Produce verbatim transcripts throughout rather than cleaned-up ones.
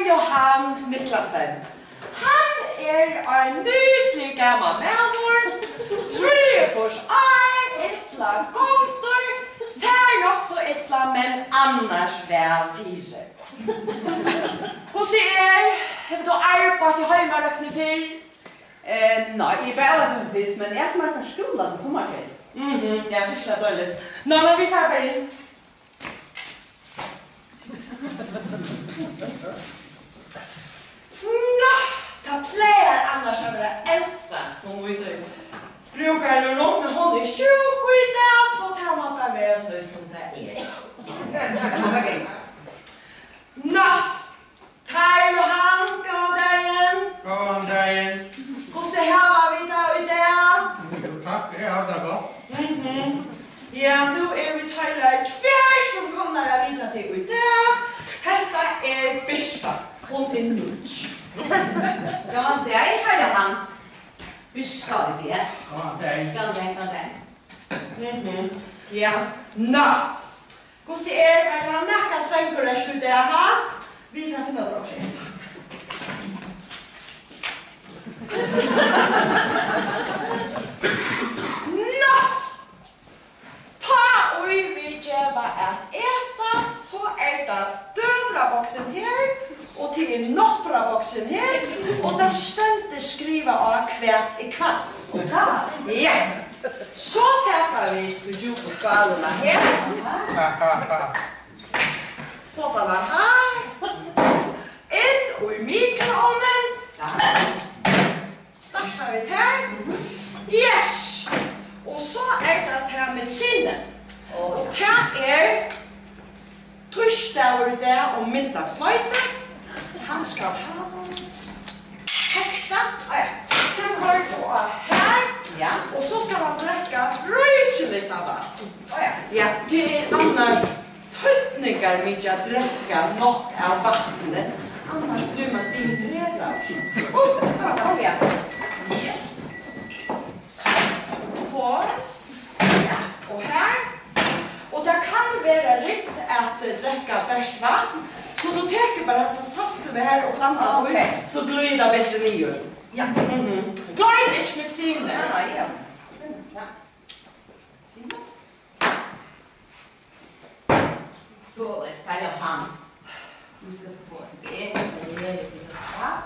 Johan Niklasen. Hann er ein nýtiligur gamal maður, trýogfýrs ár, illa gongdur, sær nokk so illa, men annars væl fyri. Hvussu er? Hevur tú arbeitt í heimarøktini fyrr? Eh, nei, eg eri bara sum fyrst, men eg ætli mær at fara í skúla til summarferiu. Mhm, ja, virkiga deiligt. Ná, men vit fara bara inn. Ná, tað plagar annars at vera Elsa, sum vísir brúkaranum runt, men hon er sjúk í dag, so tað má bara vera so, sum tað er. Ná, Kai Johan, góðan dagin. Góðan dagin. Hvussu hava vit tað í dag? Jú, takk, eg havi tað gott. Mhm. Ja, nú eru vit heilar tvær, sum komnar at vitja teg í dag. Hetta er Birta. Hon er nýggj. Góðan dagin, Kai Johan. Birta, er tað? Góðan dagin. Góðan dagin, góðan dagin. Mhm. Ja, ná. Hvussu er, hvat kann nakað svangur ert tú í dag, ha? Vit fara at finna okkum okkurt at eta. Ná! Tá ið vit geva at eta, so er tað døgurðaboksin her, og tað er nátturðaboksin her, og tað stendur skrivað á, hvat er hvat. Og tá, ja. So taka vit djúpu skálina her. Sodan her. Inn í mikroovnin. Starta vit her. Yes! Og so er tað tað medisinið. Og tað er týsdagur í dag um middagsleiti. Hann skal hava hetta. Á ja, tað koyrir tú á her. Ja. Og so skal hann drekka ríkiliga av vatn. Á ja. Ja, tað er annars týdningarmikið at drekka nokk av vatni, annars blívur mann dehydreraður. Uh, har kom jeg. Yes. Soleiðis. Og her. Og tað kann vera ringt at, eh, drekka bert vatn, so tú tekur bara hasa saftina her og blandar í, ok, so glíður tað betri niður. Ja. Mhm. Gloym ikki medisinið. Ja, ja. Sina. Soleiðis, Kai Johan. Nú skal tú fáa eitt sindur at eta, og eg eri sindur saft.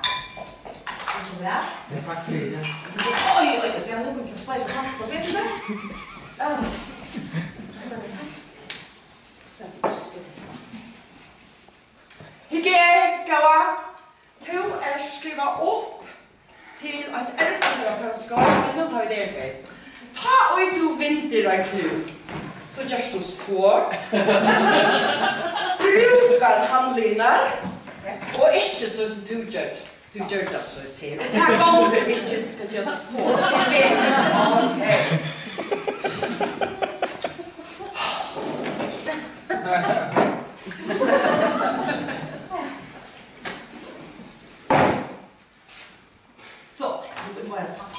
Ger so væl. Ja, takk fyri. Oj, oj, oj, eg havi nú komið til at sleika saft á betri. Á, tað stendur saft. Hygg her, góða. Tú ert skrivað upp til eitt erfingjaprøvskeið, men nú tá vit eru her. Tá ið tú vindur ein klút, so gert tú so. Brúkar handliðirnar, og ikki so sum tú gjørdi. Tú gjørdi tað so, eg sigi. Og tað gongur ikki, tú skalt gera tað so. Ok. So, so er bara satt.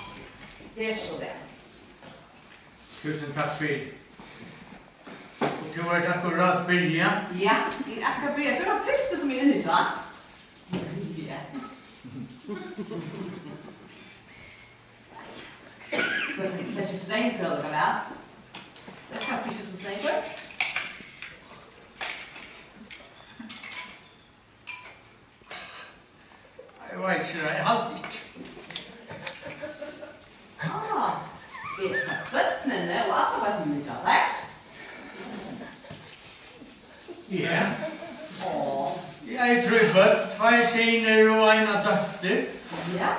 Ger so væl. Túsund takk fyri. Og tú ert akkurát byrjað. Ja, eg eri akkurát byrjað. Tú ert tann fyrsti, sum eg eri inni hjá. Ja. Tú ert kanska ikki svangur allíkavæl. Tú ert kanska ikki so svangur. Eg veit ikki, eg haldi ikki. Ah, eru børnini og abbabørnini hjá tær? Ja. Áh. Eg eigi trý børn, tveir synir og eina dóttir. Ja.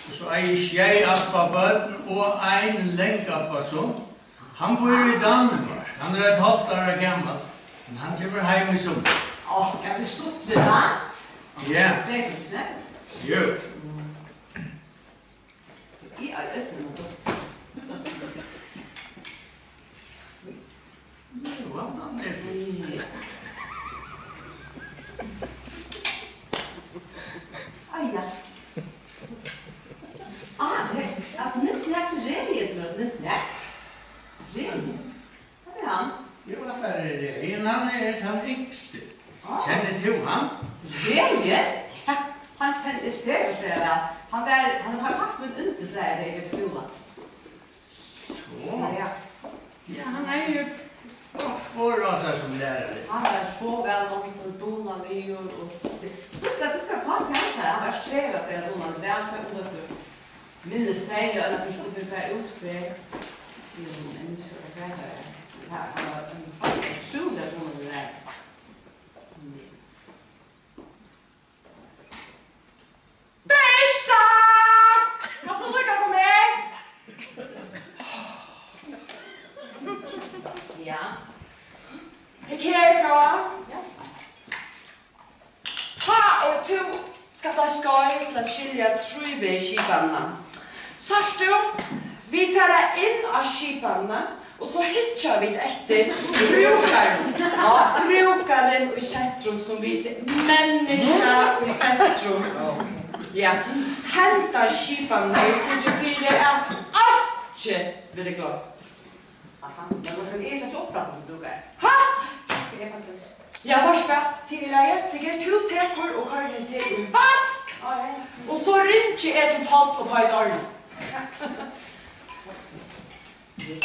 Og so eigi eg sjey abbabørn og ein langabbason. Hann býr í Danmark. Hann er eitt hálvt ára gamal, men hann kemur heim í summar. Áh, hvat er stuttligt, ha? Ja. Spennandi, ne? Jú. Eg eigi eisini eina dóttur. Jú, hann, hann er. Ja. Ai, ja. Ah, nei, altso, Nittnak, so Regi, sum er altso Nittnak. Regi. Hvat er hann? Jú, hatta er Regi, men hann er tann yngsti. Ah. Kennir tú hann? Regi? Hann kendi eg sera, sera væl. Hann var, hann var faktiskt mín yndislærari, tá eg gekk í skúla. So. Ja, ja. Ja, hann hevði jo gott orð á sær sum lærari. Hann var so væl dámdur, dugnaligur og stuttligur. Stuttligur, tú skalt hava prisa, hann var sera, sera dugnaligur, væl tømdur. Minnist serliga eina ferð, sum vit fóru út fyrr. Jú, men ikki hvat tað var. Ja, hann var ein ótrúliga dugnaligur lærari. Birta! Kanst tú líka koma her? Ja. Hygg her, Káa. Ja. Tá og tú skalt á skeið til at skilja trívegis skipanina. Sært tú? Vit fara inn á skipanina, og so hyggja vit eftir brúkaranum. Ja, brúkarin í sentrum, sum vit siga, menniskja í sentrum. Ja, henda skipanin her syrgir fyri, at einki verður gloymt. Aha, men altso, eg eri ikki upprættur sum brúkari. Ha? Eg eri faktiskt ikki. Ja, veitst tú hvat? Tað er í lagi. Tað er, tú tekur og koyrir teg í vask. Á, ja, ja. Og so ringi eg til Páll og fái teg ordnað. Yes.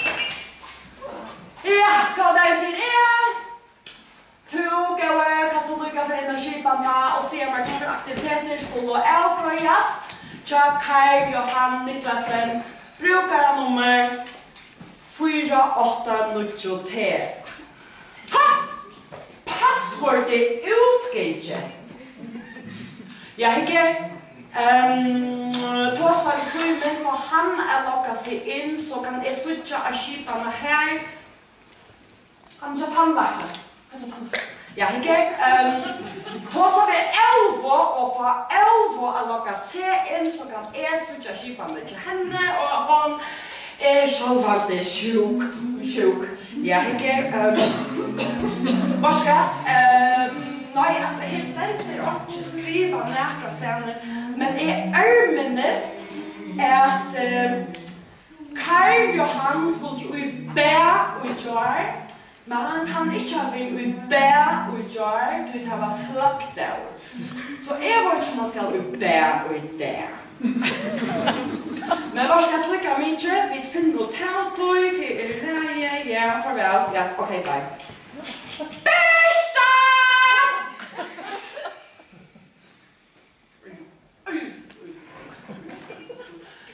Ja, góðan dagin til teg. Tú, góði, kanst tú líka fara inn á skipanina og siga mær, hvat fyri aktivitetir skulu avgreiðast hjá Karl Johan Niklasen, brúkaranummar fýra átta níggju T. Ha! Password er útgingið. Ja, hygg her. Ehm, tosa við Símun, fá hann at logga seg inn, so kann eg síggja á skipanina her. Hann er hjá tannlækna. Hann er hjá tannlækna. Ja, hygg her. Ehm, tosa við Óluvu og fá Óluvu at logga seg inn, so kann eg síggja skipanina hjá henni, og hon er sjálvandi sjúk. Sjúk. Ja, hygg her. Ehm, veitst tú hvat? Ehm, nei, altso, her stendur einki skrivað nakrastaðni, men eg ørminnist, at, ehm, Karl Johan skuldi í bað í gjár, men hann kann ikki hava verið í bað í gjár, tí tað var flaggdagur. So eg veit ikki, um hann skal í bað í dag. Men veitst tú hvat, líka mikið, vit finna út av tí, tað er í lagi, ja, farvæl, ja, ok, bye. Birta!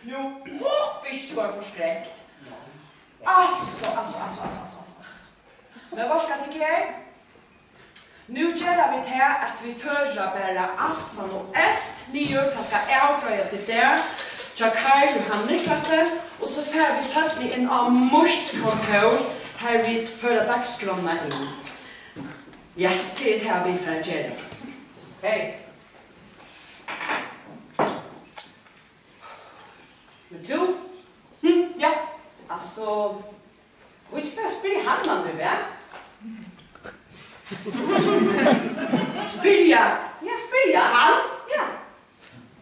Nú, huppi, tú ert forskrekkt. Altso, altso, altso. Men veitst tú hvat, tað her? Nú gera vit tað, at vit føra bara alt manuelt niður, hvat skal avgreiðast í dag hjá Karl Johan Niklasen, og so fara vit seinni inn á mítt kontór, har vit føra dagsskránna inn. Ja, tað er tað, vit fara at gera. Hey. Men tú? Hm, ja. Altso, vit ikki bara spyrja hann, um hann vil vera? Spyrja? Ja, spyrja. Hann? Ja.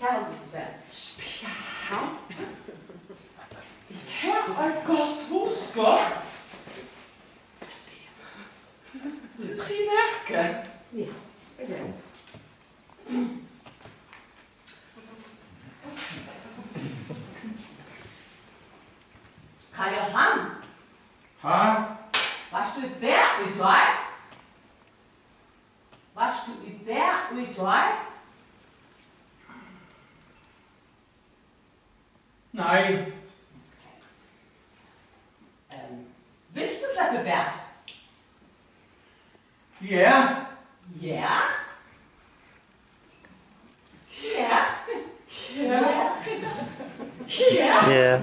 Tað haldi eg ikki bara. Spyrja hann? Tað er eitt gott hugskot. Bara spyrja. Tú sigur nakað. Ja, eg geri. Karl Johan? Ha? Vart tú í bað í gjár? Vart tú í bað í gjár? Nei. Ehm, vilt tú sleppa í bað? Ja. Ja? Ja. Ja. Ja. Ja.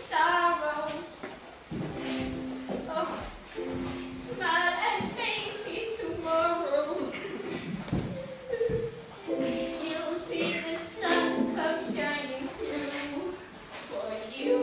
Sorrow. Oh, smile and paint me tomorrow. You'll see the sun come shining through for you.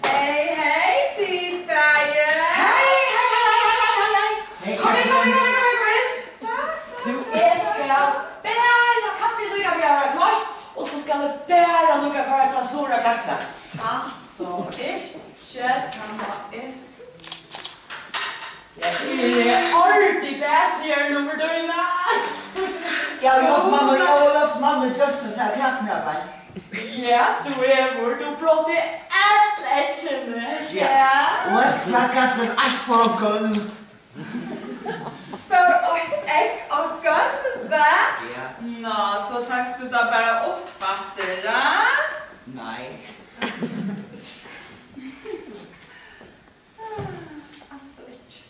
Hey, hey, tit bæði. Hey, hey, hey, hey, hey, hey, hey, hey. Hey, kom inn, kom inn, kom inn, kom inn, kom inn. Takk, takk, takk. Nú, eg skal bara kaffi líka við at vera klárt, og so skal eg bara líka koyra glasur á kakkuna. Altso, ikki, tað má eg s- Ja, eg eri ordiliga bæði her nú fyri tíðina. Ja, og hjálp mamma, ja, og hjálp mamma, just det, så jeg kan knæppe. Ja, tú hevur, tú broytti øll eggini. Ja. Ja. Og eg skal kakke alt for gulv. Fór eitt egg á gólv? Ja. Ná, so takst tú tað bara upp aftur, a? Nei. Altso ikki.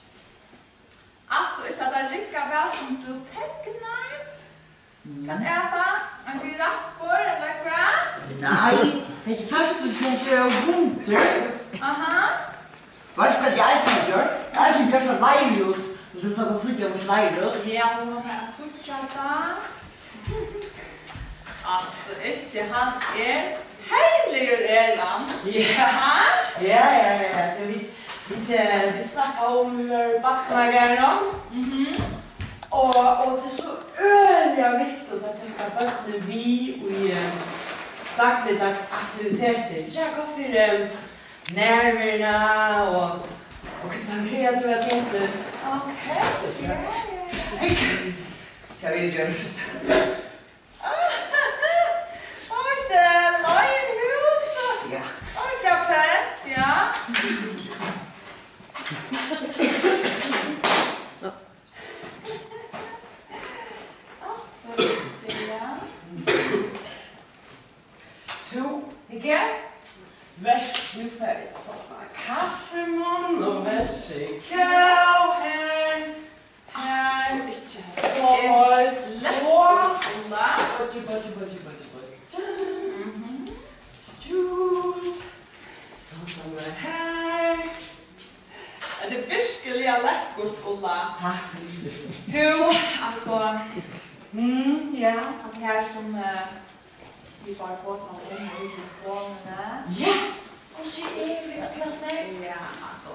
Altso ikki, at tað riggar væl, sum tú teknar. Mm. Hvat er hetta? Ein giraffur, ella hvat? Nei, hetta er fyrst og fremst ein hundur. Aha. Veitst hvat eg eisini havi gjørt? Eg havi eisini gjørt eitt leirhús. Vilt tú koma og síggja mítt leirhús? Ja, tú má fara at síggja tað. Altso ikki, hann er herligur, er hann? Ja. Ha? Ja, ja, ja, ja. Tað vit, vit, eh, vit snakka um, vit vóru í barnagarðinum. Mhm. Og, og tað er so øgiliga viktigt at taka børnini við í, eh, dagligdags aktivitetir. Sera gott fyri, eh, nervirnar og, og konsentrera teg. Ok, ja, ja, ja. Hey, tað vil eg gera. Oj, tað er leirhús. Ja. Oj, tað er pent, ja. Altso, ja. Tú, hygg her. Vær so, nú fari eg at fáa mær kaffimunn og vær so góð her. Her. So ikki her. Soleiðis. Lett og, og lat. Bogi, bogi, bogi, bogi, bogi. Mhm. Juice. Standa mær her. Hetta er virkiliga lekkurt, Ulla. Takk fyri. Tú, altso, mm, ja. Hatta her sum, eh, vit báru posan um í telefonini. Ja, hvussu er við øll av sær? Ja, altso,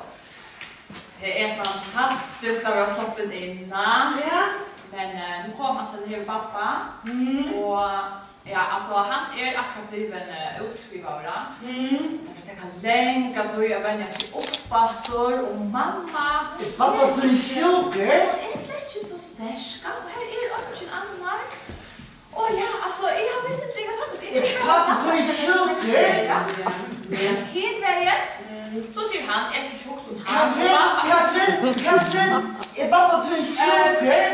tað er fantastiskt at vera sloppin inn, a? Ja. Men, eh, nú kom altso, hann hevur babba, mm, og Ja, altso, hann er akkurát blivin, eh, útskrivaður, a? Mm. Og tað tekur langa tíð at venja seg upp aftur, og mamma, hon er, babba, tú ert sjúkur? Hon er slett ikki so sterk, a? Og her er eingin annar. Og ja, altso, eg havi visst ikki, eg havi sagt, er babba, tú ert sjúkur? Ja. Hin vegin, so sigur hann, eg skal ikki hugsa um hann. Katrin, Katrin, Katrin, er babba, tú ert sjúkur? Eh,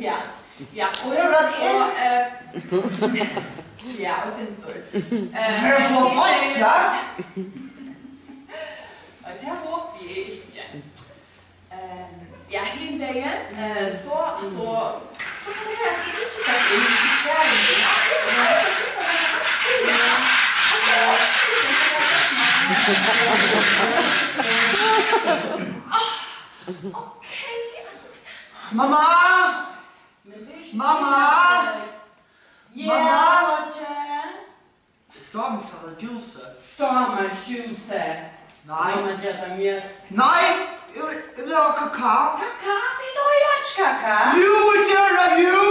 ja. Ja. Og her var tað. Og, eh, ja, og sindur. Eh, men hin vegin, og tað hopi eg ikki. Eh, ja, hin vegin, eh, so, so, so kann tað vera, at eg ikki fekk inn í svarið. Ja, eg veit, eg veit, eg veit, eg veit. Ah, ok, altso. Mamma! Mamma! Ja, Roger? Dámar ikki hana djúsi. Dámar djúsi. Nei. Dámar gera tað mjólk. Nei! Eg vil, eg vil hava kakao. Kakao? Vit eiga ikki kakao. Jú, vit gera, jú!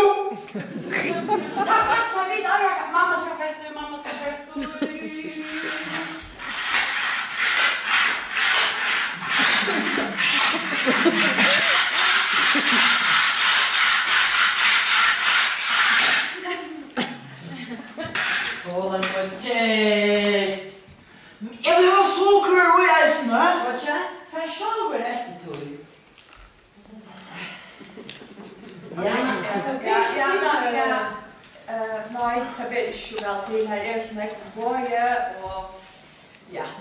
Tað passar, vit eiga ka-, mamma skal festa, mamma skal festa. Soleiðis var tað. Eg vil hava sukur í eisini. Roger, far sjálvur eftir tí. Ja, altso, ja, ja, ja, ja. Eh, nei, tað ber ikki so væl til. Her er so nógv boðið, og ja,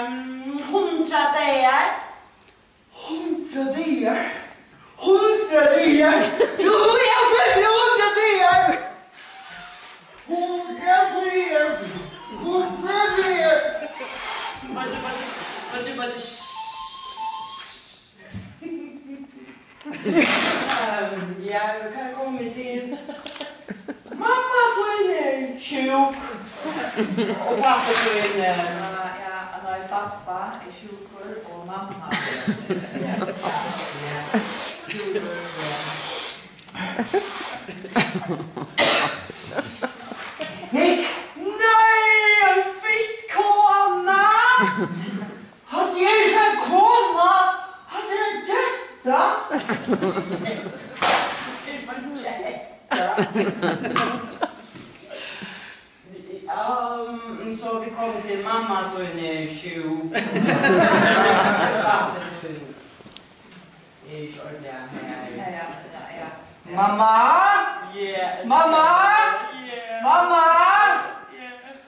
ehm, hundrað dagar. Hundrað dagar? Hundrað dagar? Jú, eg fylli hundrað dagar! Hundrað dagar! Hundrað dagar! Beiggi, beiggi, beiggi, beiggi. Ehm, ja, hvat kom vit til? Mamma tín er sjúk. Og pápi tín, eh, ja, ja, nei, babba er sjúkur og mamma er, ja, ja, sjúkur, ja. Nei, ein fitt kona! Hatta er ikki ein kona, hatta er ein genta! Tað er ein genta. Ehm, so vit komu til, mamma tín er sjúk. Pápi tín er ikki ordiliga her. Ja, ja, ja, ja. Mamma? Yes. Mamma? Yes. Mamma? Yes.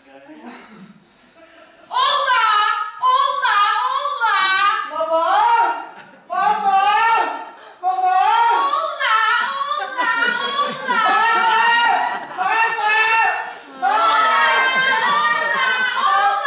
Olla! Olla! Olla! Mamma! Mamma! Mamma! Olla! Olla! Olla! Mamma! Mamma! Olla! Olla! Olla!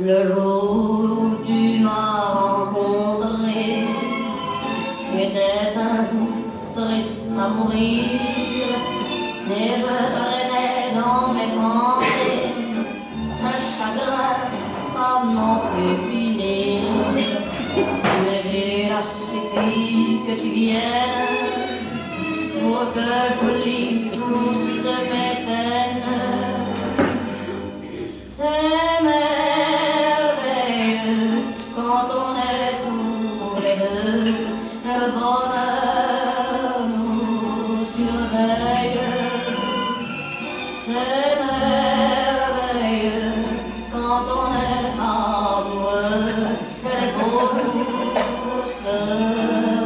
Le jour où tu m'as rencontré, était un jour triste à mourir, et je traînais dans mes pensées un chagrin à n'en plus finir. Mais il a suffi que tu viennes pour que j'oublie toutes mes peines. C'est merveilleux quand on est tous les deux, le bonheur nous surveille. C'est merveilleux quand on est amoureux, que les beaux jours se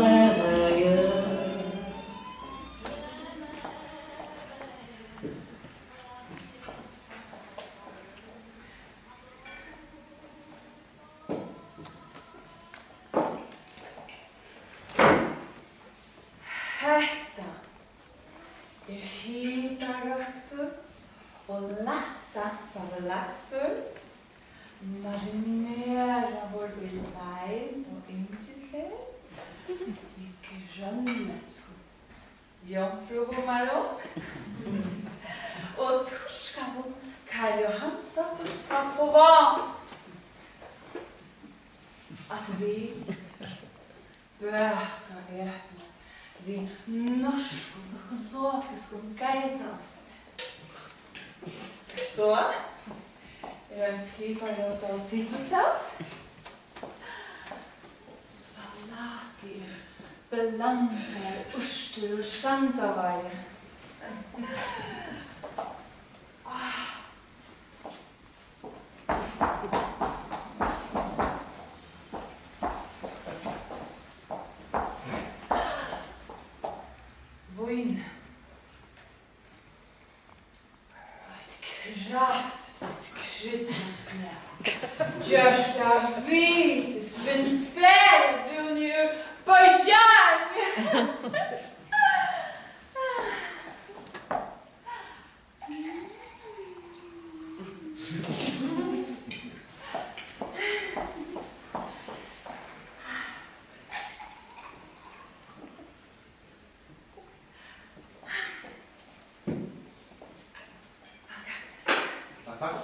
réveillent. Hitaroyktur og lætt dampandi laksur, marineraður í lime og ingifer, í grønlendskum jomfrúhummarum og turkaðum Karl Johan-soppum frá Provence. Aftur við bøkað epli við norskum økologiskum geitaosti. So er ein piparrót og sitrussós. Salatið er blandaðar urtir úr Sandavági. Ah. Vín. Eitt kraftigt kryddaslag. Gjørt av vitisvin, ferðdrúgvni úr Bolgaríu. Takk, takk.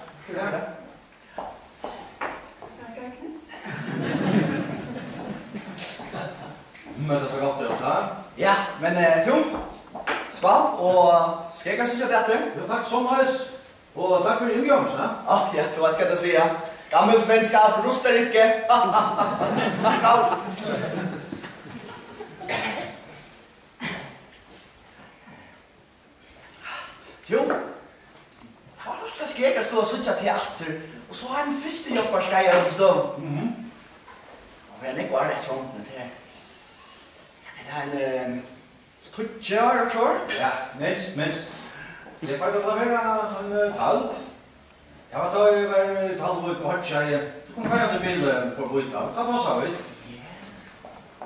Men tað er so gott, tað. Ja, men, eh, tú, skál, og skegg at síggja teg aftur. Jo, takk, somuleiðis. Og takk fyri umgangina. Á, ja, tú veitst, hvat eg sigi. Gammel frændskap rustar ikki. Skál. Jú, tað var rættiliga skegg at skula síggja teg aftur, og so ein fyrstahjálparskeiða út í støðuni. Mhm. Og vera nógv ár eftir hondini, tað er, ja, tað er ein, eh, tíggju ár, okkurt. Ja, minst, minst. Eg fari at vera ein, eh, tólv. Ja, men tá eg var í Dalvík og hoyggjaði, so kom koyrandi bilur forbi tá. Tá tosaðu vit. Ja.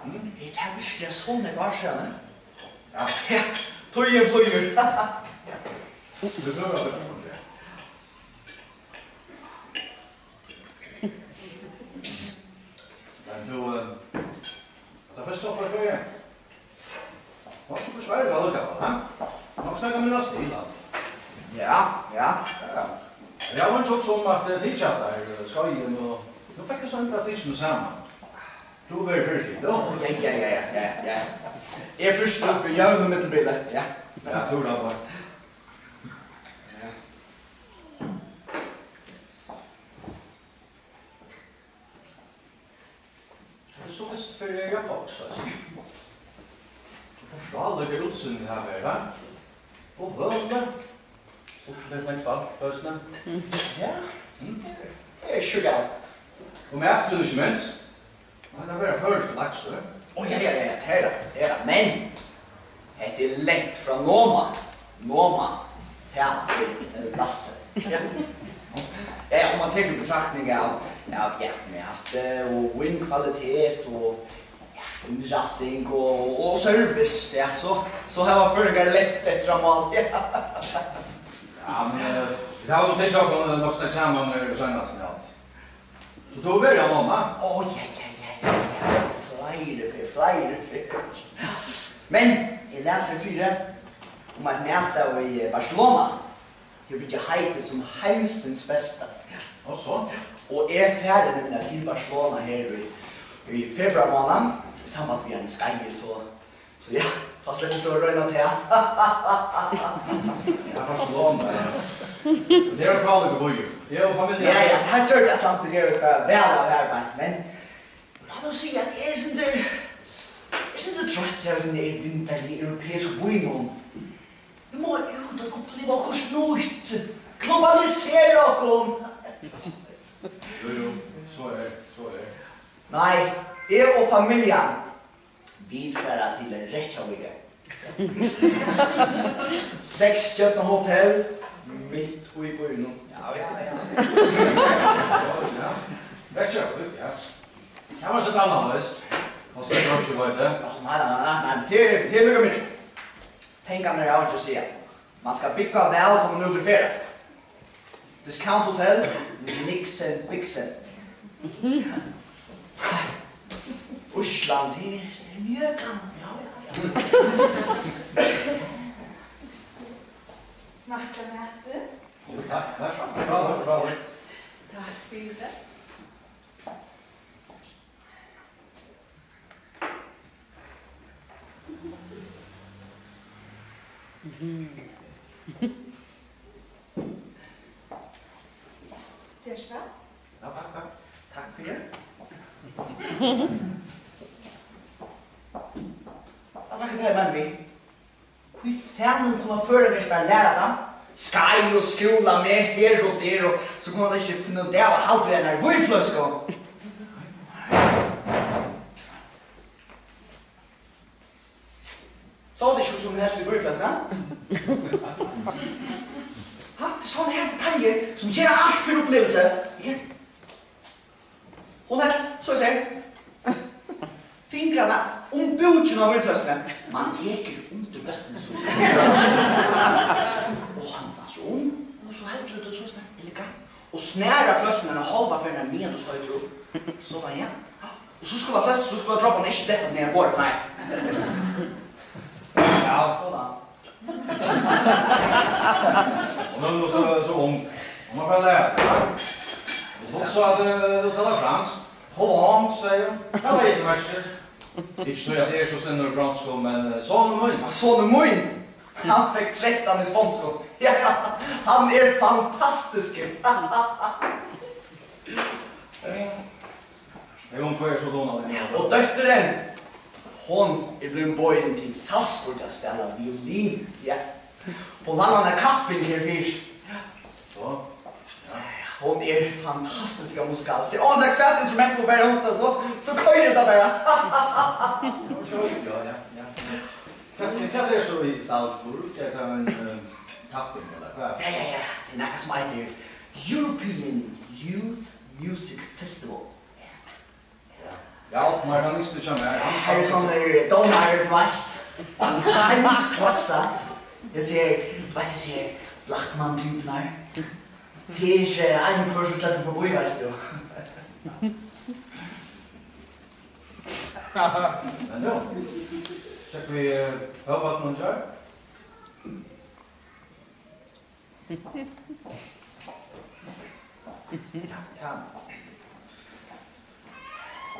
Mm. Er tað virkiliga so nógv ár síðani? Ja. Ja, tíðin flýgur. Vit blíva at vera. Men tú, eh, tað fyrsta okkara bøði. Var ikki besværligt allíkavæl, ha? Nokk snakka minnast til, alt. Ja, ja, ja, ja. Eg havi einki hugsað um, at, eh, tit kjatta her, eh, skeiðin, og nú fekk eg so endiliga tikið meg saman. Tú verður fyrst, tú. Ó, ja, ja, ja, ja, ja, ja. Eg fyrst upp í jøvnum millum bilar, ja. Ja, tú er bara. Ja. Tað er so fyrst fyri Jakobs, veitst tú. So frálíka útsýn vit hava her, ha? Og høli. Stuttligt nógv fólk, eisini. Ja. Mm. Tað er ikki so galið. Og maturin, ikki minst. Hann kann vera føroyskur laksur. Ó, ja, ja, ja, ja, tað er tað, tað er tað. Men hetta er langt frá Noma. Noma, tað er Lasse. Ja. Ja, ja, um man tekur í betraktning av, av, ja, mati og vínkvalitet og, ja, innrætting og, og service, ja, so, so hava føroyingar langt eftir á mál. Ja. Ja, men, eh, vit hava nú tikið okkum, eh, nokk snakk saman, eh, seinast, ja. So tú hevur verið á Noma? Ó, ja, ja, ja, ja, ja. Fleiri ferð, fleiri ferð. Men eg las her fyri um eitt matstað í Barcelona. Hevur fingið heitið sum heimsins besta. Og so? Og eg fari nemliga til Barcelona her í, í februar mánað, í samband við ein skeiði, so So ja, tá slepp eg so at royna tað. Ja, Barcelona, ja. Men tað er ein frálíkur býur. Eg og familjan. Ja, ja, tað gjørdi Atlantic Airways bara væl av arbeiði, men eg má nú siga, at eg eri sindur, eg eri sindur troyttur av hesum her vindersliga europeiska býnum. Vit mugu út og uppliva okkurt nýtt, globalisera okkum. Jú, jú, so er, so er. Nei, eg og familjan, vit fara til Reykjavíkar. Seks stjørnu hotell mitt í býnum. Ja, ja, ja. Ja. Reykjavík, ja. Tað var so gammaldags. Og so er tað ikki, veit eg. Nei, nei, nei, nei, nei, til, til lykke, Mitch. Pengarnir hava einki at siga. Man skal búgva væl, koma nú til ferðast. Discount Hotel, Nixon Vixen. Ísland, tað er, tað er mjög gaman, ja, ja, ja. Smakka maturin. Takk, takk. Bra, bra. Takk fyri. Ger so væl. Ja, takk, takk. Takk fyri. Altso, hvat er tað, eg meini við? Hví fanin kunnu føroyingar ikki bara læra tað? Skeið og skúla meg her og der, og so kunnu tey ikki finna út av at halda við einari vínfløsku. Sá tað ikki út sum hon helt í vínfløskuna? Ha, tað er sovorðnar her detaljur, sum gera alt fyri upplivingina. Her. Hon helt, so eg sigi, fingrarnar um búkin á vínfløskuni. Man tekur undir botnin, so eg sigi. Og hann fann seg um, og so heldur tú, so er tað elegant. Og snarar fløskuna eina hálva ferð, meðan tú stoytir upp. Sodan, ja. Og so skulu fløskur, so skulu dropparnir ikki detta niður á borðið, nei. Ja, sodan. Hon er nú so, so ung. Hon má bara læra tað, ja. Og hon sá at, eh, tú talar franskt. Hold on, segði hon. Tað var ikki merkiligt. Ikki so at eg eri so sannur í fronskum, men, eh, sonur mín. Ja, sonur mín. Hann fekk trettan í sponskum. Ja, hann er fantastiskur. Eg umhvørvi so dugnalig. Ja, og dóttirin, hon er blivin boðin til Salzburg at spæla violin. Ja. Hon vann eina kapping herfyri. So? Ja. Hon er fantastisk á musikalsk. Ónsæð hvat instrument hon fær í hondina, so, so koyrir tað bara. Ja, ja, ja, ja. Hvat, hvat er so í Salzburg? Er tað ein, eh, kapping, ella hvat? Ja, ja, ja. Tað er nakað sum eitur European Youth Music Festival. Ja, Otmar, hann yngsti hjá mær, hann... Her er sovorðnir dómarar, tú veitst. Heimsklassa. Eg sigi, tú veitst, eg sigi, Blakman-typurnar. Tað er ikki ein og hvør sum sleppur forbí, veitst tú. Men nú, sleppa vit, eh, Hóvarpinum í gjár? Ja, tað,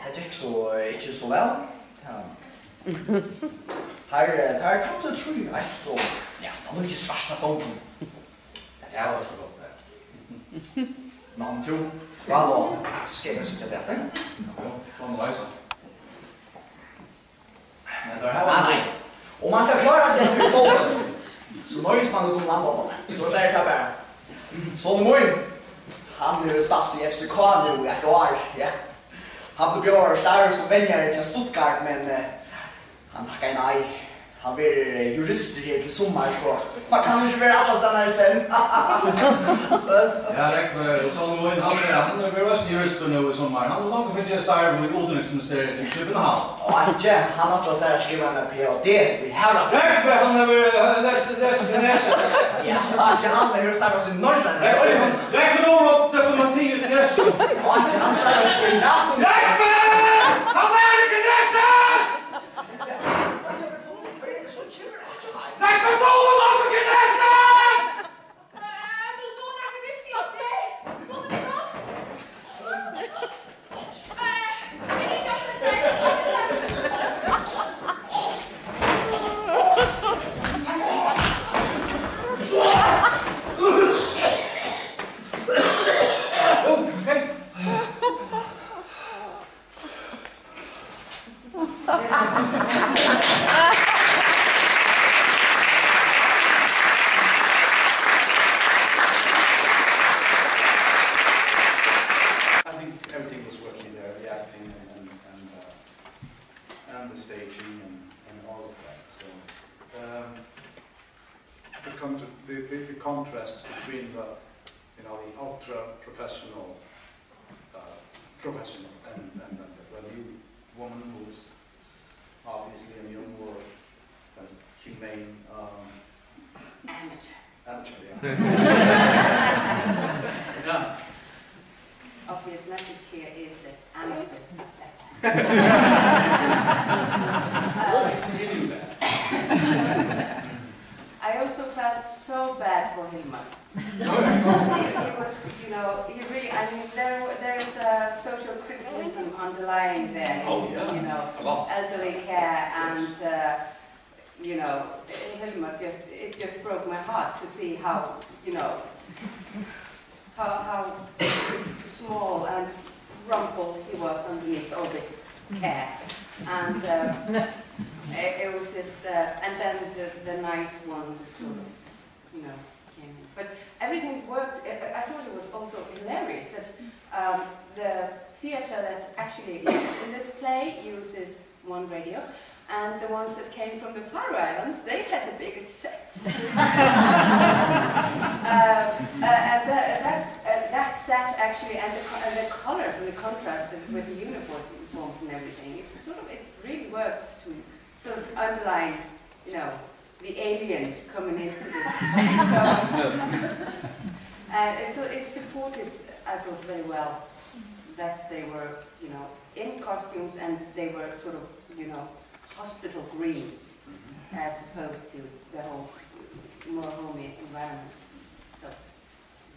tað gekk so, eh, ikki so væl. Tað, teir, eh, teir taptu trý eitt, og, ja, tað líkist svarta stongan. Ja, tað var so gott, ja. Ná, men tú, skál og skegg, so tað er betur. Ja, somuleiðis. Men teir hava... Nei, nei. Um man skal klára seg fyri fótbólt, so noyðist man at kunna lamba á bóltin. So er tað bara. Sonur mín, hann hevur spælt í F C K nú í eitt ár, ja. Hann bleiv bjóðaður starv sum venjari til Stuttgart, men, eh, hann takkaði nei. Hann verður, eh, juristur her til summar, so man kann ikki vera allastaðni í senn. Ja, Rógvi, og sonur mín, hann er, hann er, verður eisini juristur nú í summar. Hann hevur longu fingið starv í utanriksministeriet í København. Og Anki, hann ætlar sær at skriva eina P H D í Havn. Rógvi, hann hevur, eh, lest, lest kinesiskt. Ja, Anki, hann hevur starvast í Norrønu. Rógvi, hann, Rógvi, nú er diplomati í kinesiskum. Og Anki, hann starvast í NATO. Rógvi! Hann er í kinesiskt! Nei, for dårlig nok til kineser! I think everything was working there, the acting and, and, and, uh, and the staging and, and all of that. So, um, the con-, the, the, the contrasts between the, you know, the ultra professional, uh, professional and, and, and the new woman who is obviously a young more than Humane, um, amateur. Amateur, yeah. Yeah. Obvious message here is that amateurs are better. Well, you knew that. I also felt so bad for Hilmar. He, he was, you know, he really, I mean, there, there is a social criticism underlying there, oh, yeah, you know, a lot, elderly care, yes, and, uh, you know, Hilmar just, it just broke my heart to see how, you know, how, how small and rumpled he was underneath all this care. And, uh, it, it was just, uh, and then the, the nice one, the sort of, you know, came in. But everything worked. I, I thought it was also hilarious that, um, the theatre that actually exists in this play uses one radio, and the ones that came from the Faroe Islands, they had the biggest sets. Um, uh, and that, that, uh, that set actually, and the, co- and the colors and the contrast with the uniforms and everything, it sort of, it really worked to sort of underline, you know, the aliens coming into this. And it, so it supported, I thought, very well that they were, you know, in costumes and they were sort of, you know, hospital green as opposed to the whole more homey environment. So,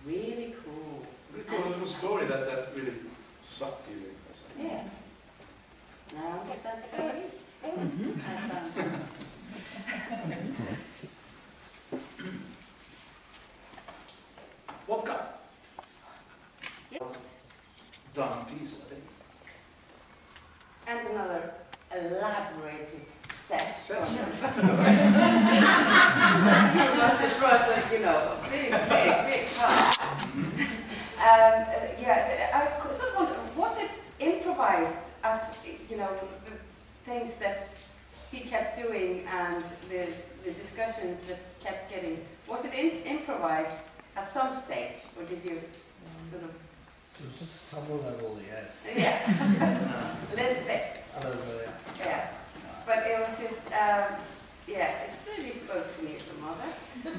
really cool. Really cool little story that, that really sucked you in. Yeah. Now I understand the story. I found out. Vodka. Yeah. Done piece, I think. And another elaborate set. Set. It was a project, you know, a big, big, big part. Um, uh, yeah, I sort of wonder, was it improvised at, you know, the things that he kept doing and the, the discussions that kept getting, was it in, improvised at some stage, or did you sort of To some level, yes. Yeah. A little bit. A little bit, yeah. Yeah. But it was just, um, yeah, it really spoke to me as a mother. Um,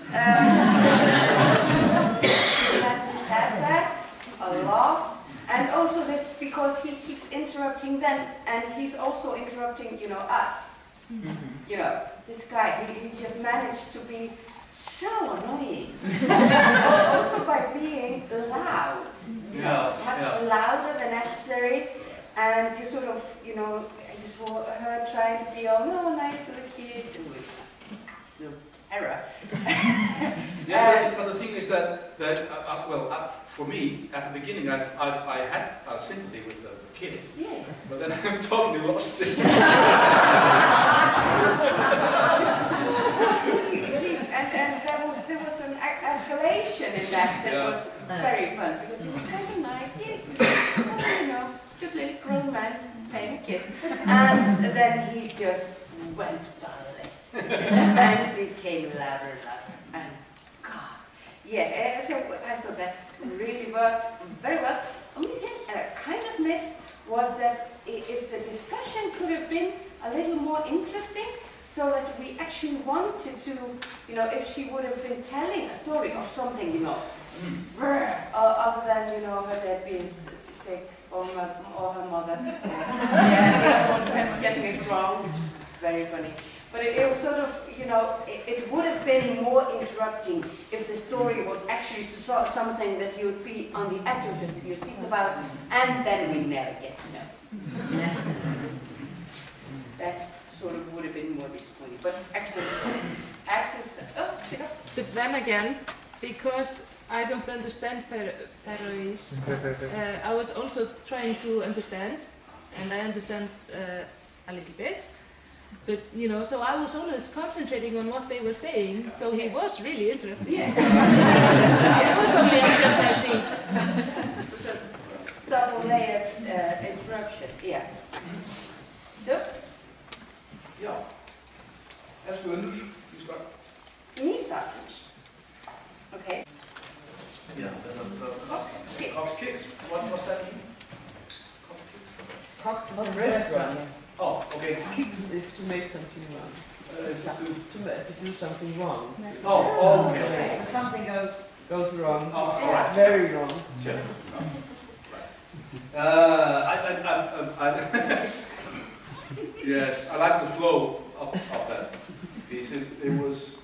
he has had that a lot. And also this, because he keeps interrupting them, and he's also interrupting, you know, us. You know, this guy, he, he just managed to be so annoying. Also by being loud. Yeah, much louder than necessary. And you sort of, you know, you saw her trying to be all, oh, nice to the kids. And it was absolute terror. Yes, but, but the thing is that, that uh, uh, well, uh, for me, at the beginning, I, I, I had uh, sympathy with the kid. Yeah. But then I totally lost it. Really, really, and, and there was, there was an e- escalation in that that Yeah. was very fun because he was kind of nice. Yes, he was, oh, you know, good little grown man playing a kid. And then he just went ballistic and became louder and louder. And God, yeah, uh, so I thought that really worked very well. Only thing I kind of missed was that i- if the discussion could have been a little more interesting, so that we actually wanted to, you know, if she would have been telling a story of something, you know, uh, other than, you know, her dad being s- s- sick or, mo- or her mother. Yeah, you know, kept getting it wrong, which is very funny. But it, it was sort of, you know, it, it would have been more interrupting if the story was actually so, something that you would be on the edge of your, your seat about, and then we never get to know. That sort of would have been more disappointing. But excellent, excellent stuff. Oh, sit up. But then again, because I don't understand Faroese, uh, I was also trying to understand, and I understand uh, a little bit. But, you know, so I was always concentrating on what they were saying, so he was really interrupting. Yeah. I was only on the seat. It's a double layered uh, interruption, yeah. So? Ja. Ert tú ennur? Nýstart. Nýstart. Okay. Yeah, the, the, the Cox Kicks. Cox Kicks. What was that mean? Cox Kicks. Cox is a restaurant. Oh, okay. Kicks is to make something run. to, to do something wrong. Oh, okay. Something goes goes wrong. Oh, all right. Very wrong. Sure. No. Right. Uh, I, I, I, I, I yes, I like the flow of, of that piece. It, it was,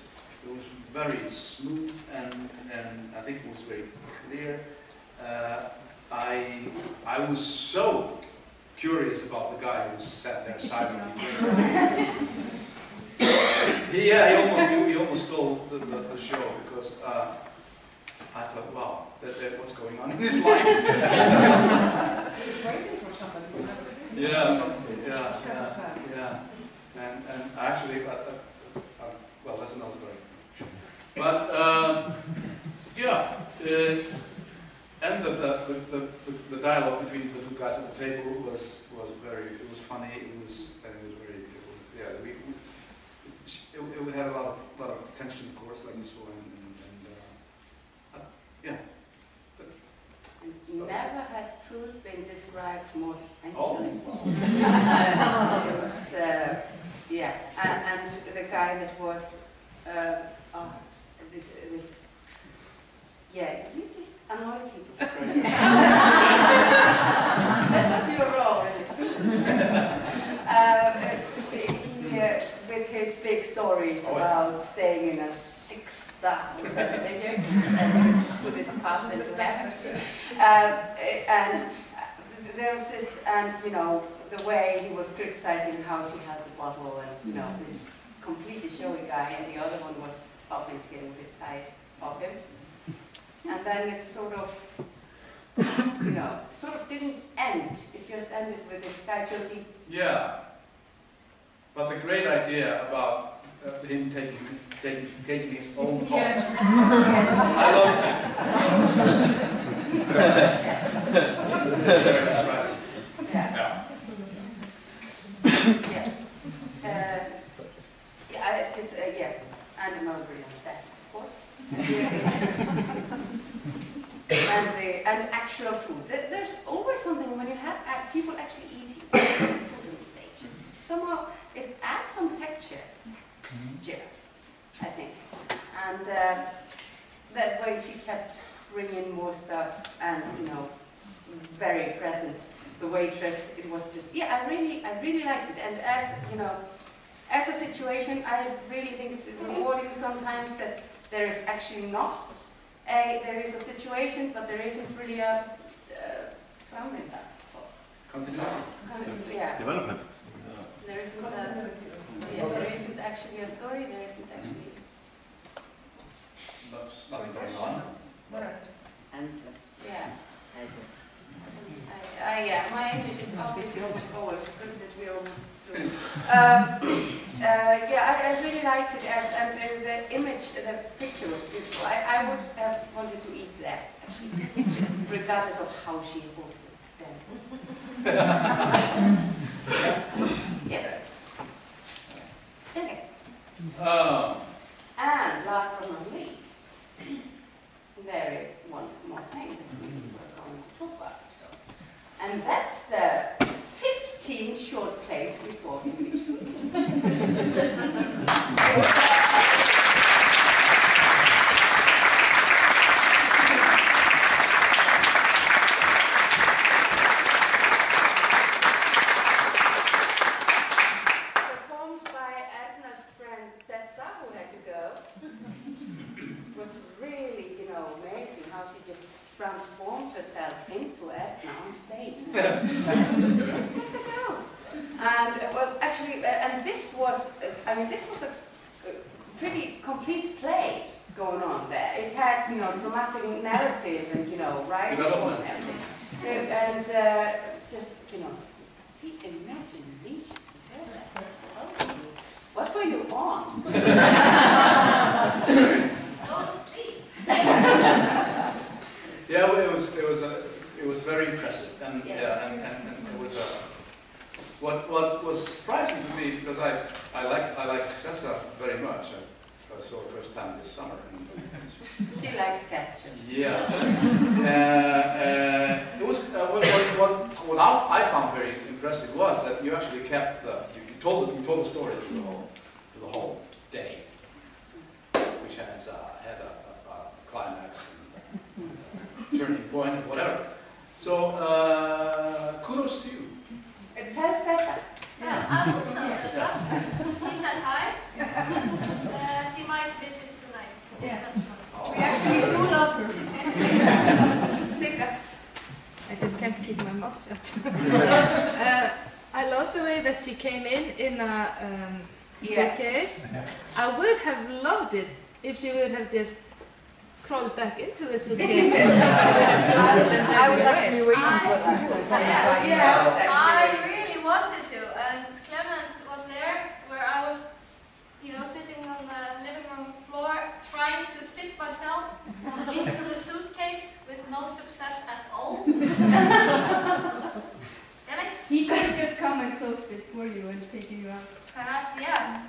it was very smooth and, and I think it was very clear. Uh, I, I was so curious about the guy who sat there silently. He, yeah, he almost, he, he almost stole the, the, the show because, uh, I thought, wow, that, that, what's going on in his life? He's waiting for somebody. Yeah, yeah, yeah, yeah. And, and actually, uh, uh, uh, well, that's another story. But, uh, yeah, uh, and the, the, the, the, the dialogue between the two guys at the table was, was very, it was funny, it was, and it was very, it was, yeah, we, we, it, it had a lot of, lot of tension, of course, like you saw in, in, in, uh, uh, yeah. But And never has food been described more sensually. Oh. It was, uh, yeah, and, and the guy that was, uh, oh, this, this, yeah, you just annoy people. That was your role in it. Uh, he, uh, with his big stories Oh, yeah. about staying in a six-star hotel, did you? Put it past and back. Um, and there was this, and, you know, the way he was criticizing how she held the bottle, and, you know, this completely showy guy, and the other one was obviously getting a bit tired of him. And then it sort of, you know, sort of didn't end. It just ended with this guy joking. Yeah. But the great idea about, uh, him taking, taking, taking his own pulse. Yes. I love that. Very much right. Yeah. Yeah. Yeah. Uh, yeah, I just, uh, yeah. And I'm overly upset, of course. And, uh, and actual food. There, there's always something when you have, uh, people actually eating food on stage. It's somehow, it adds some texture, texture, I think. And, uh, that way she kept bringing more stuff and, you know, very present. The waitress, it was just, yeah, I really, I really liked it. And as, you know, as a situation, I really think it's rewarding sometimes that there is actually not a, there is a situation, but there isn't really a, uh, framvinda. Continuity. Con-, yeah. Development. Yeah. There isn't a, yeah, there isn't actually a story, there isn't actually Nothing going on. Endless. Yeah. I do. I, I, yeah, my English is obviously much forward. It's good that we're almost through. Um, uh, yeah, I, I really liked it as, and, uh, the image, the picture was beautiful. I, I would have wanted to eat there, actually, regardless of how she holds it. Yeah. Yeah. Okay. Um, And last but not least, there is one more thing that we were going to talk about. And that's the fifteen short plays we saw in between. Performed by Edna's friend Sessa, who had to go. It was really, you know, amazing how she just transformed herself into Edna on stage. Yes, Sessa, go. And, uh, well, actually, uh, and this was, uh, I mean, this was a, a pretty complete play going on there. It had, you know, dramatic narrative and, you know, rising and everything. Uh, and, uh, just, you know, the imagination. What were you on? Go to sleep. Yeah, well, it was, it was, uh, it was very impressive, and, yeah, and, and, and it was, uh, what, what was surprising to me, because I, I like, I like Sessa very much. I saw her first time this summer. She likes ketchup. Yeah. Uh, uh, it was, uh, what, what, what, what I, I found very impressive was that you actually kept the, you, you told, you told the story through the whole, through the whole Whatever. So, uh, kudos to you. Uh, tell Sasha. Yeah, I will tell Sasha. She said hi. Uh, she might visit tonight. Yeah. We actually do love her. Sigga. I just can't keep my mouth shut. Uh, I love the way that she came in in a um, suitcase. I would have loved it if she would have just crawled back into the suitcase. I was, I was actually waiting for that. Yeah, yeah. I really wanted to, and Clement was there where I was, you know, sitting on the living room floor trying to zip myself into the suitcase with no success at all. Damn it! He could have just come and closed it for you and taken you out. Perhaps, yeah.